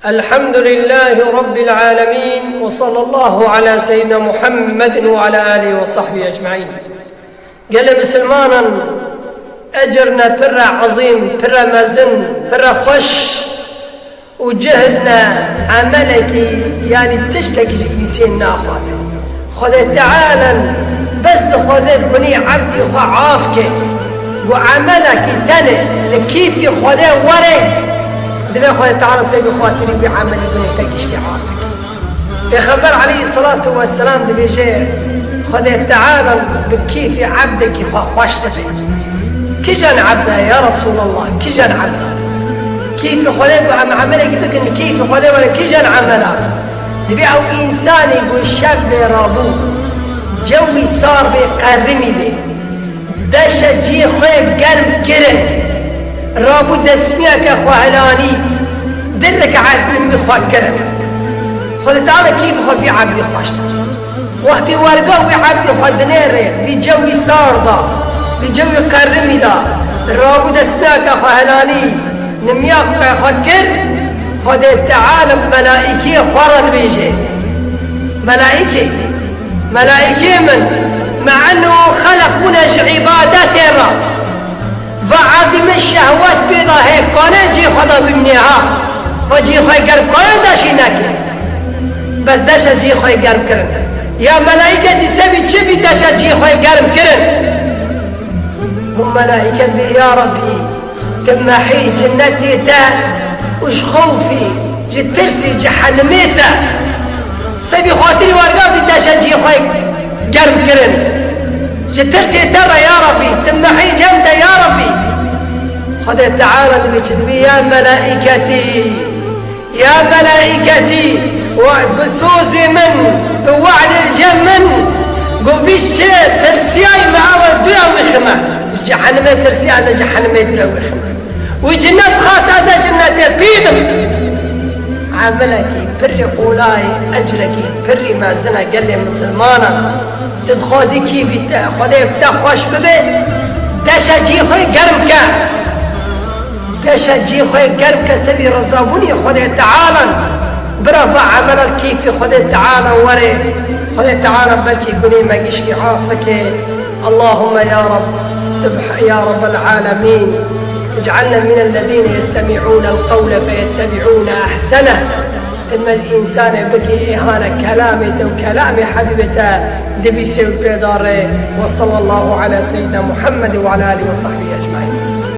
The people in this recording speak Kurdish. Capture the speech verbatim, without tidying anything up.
الحمد لله رب العالمين، وصلى الله على سيدنا محمد وعلى آله وصحبه أجمعين. Gelê misilmanan, ecr ne pir e ezîm, pir e mezin, pir e xweş û cihd ne emelekî, yanî tiştekî ji însên naxwaze. Xwedê Teala bes dixwaze gunî ebdî xwe af ke. Ku emelekî tenê li kîfî Xwedê were, divê Xwedê Teala sê bi xatirî wî emelî gunê te giştî af dike. Pêxember aleyhisselatu vesselam dibêje, Xwedê Teala bi kîfî ebdekî xwe xweş dibe. Kîjan ebd e ya Resulallah, kîjan ebd e? Kîfî Xwedê ku em emelekî bikin, kîfî Xwedê were, kîjan emel e? Dibê ew însanî ku şev vê rabû, cewî sar bê, qerimî bê. Deşe cihê xwe germ kirin. Rabû desmiyeke xwe helanî. Du rekat nimî xwe kirin. Xwedê Teala kîfî xwe vî ebdî xweş dike. Wextî werga wî ebdî xwe dinêre, vî cewî sar da, vî cewî qerimî da, rabû desmiyeke xwe helanî, nimiyeke xwe kir, Xwedê Teala melaîkê xwe re dibêje. Melaîkê, melaîkê min, me eno xelq bûne ji îbadetê re. Va ebdî min şehwet pê da hê, kane cê xwe da bimîne ha. Va cê xwe germ kane da şî neke. Bes deşe cê xwe germ kirin. Ya melaîketî sebî çi bî deşe cê xwe germ kirin? Hûn melaîket bê, ya Rabbî, tu mehî cinnetê te û ji xewfî, ji tirsî cehenimê te. Sebî xatirî werga bî deşe cihê xwe germ kirin. Ji tirsê te re ya Rabbî, tu mehî cem te ya Rabbî. Xwedê Teala dibê çi dibê ya melaîketî. Ya melaîketî, we bi sozê min, bi we'dê cem min, got vî çi tirsiyay me ew e dû ew wî xime. Ji cehenimê tirsiya ez ê cehenimê dû ew wî xime. Wî cinnet xwest ez ê cinnetê pî dim. Emelekî pirrî olayê, ecrekî pirrî mezin e gelê misilmanan. Tu dixwazî kîfî te, Xwedê bi te xweş bibe, deşe cî xwe germ ke. Deşe cî xwe germ ke sebî rezabûnî Xwedê Teala. Bira va emela kîfî Xwedê Teala were. Xwedê Teala belkî gunê me gişkî af bike. اللهم يا رب، يا رب العالمين، اجعلنا من الذين يستمعون القول فيتبعون أحسنه. Dilme ji însanê bikî êhana kelamê te û kelamê Habîbê te dibîsê û pê de re. وصلى الله على سيدنا محمد وعلى آله وصحبه أجمعين.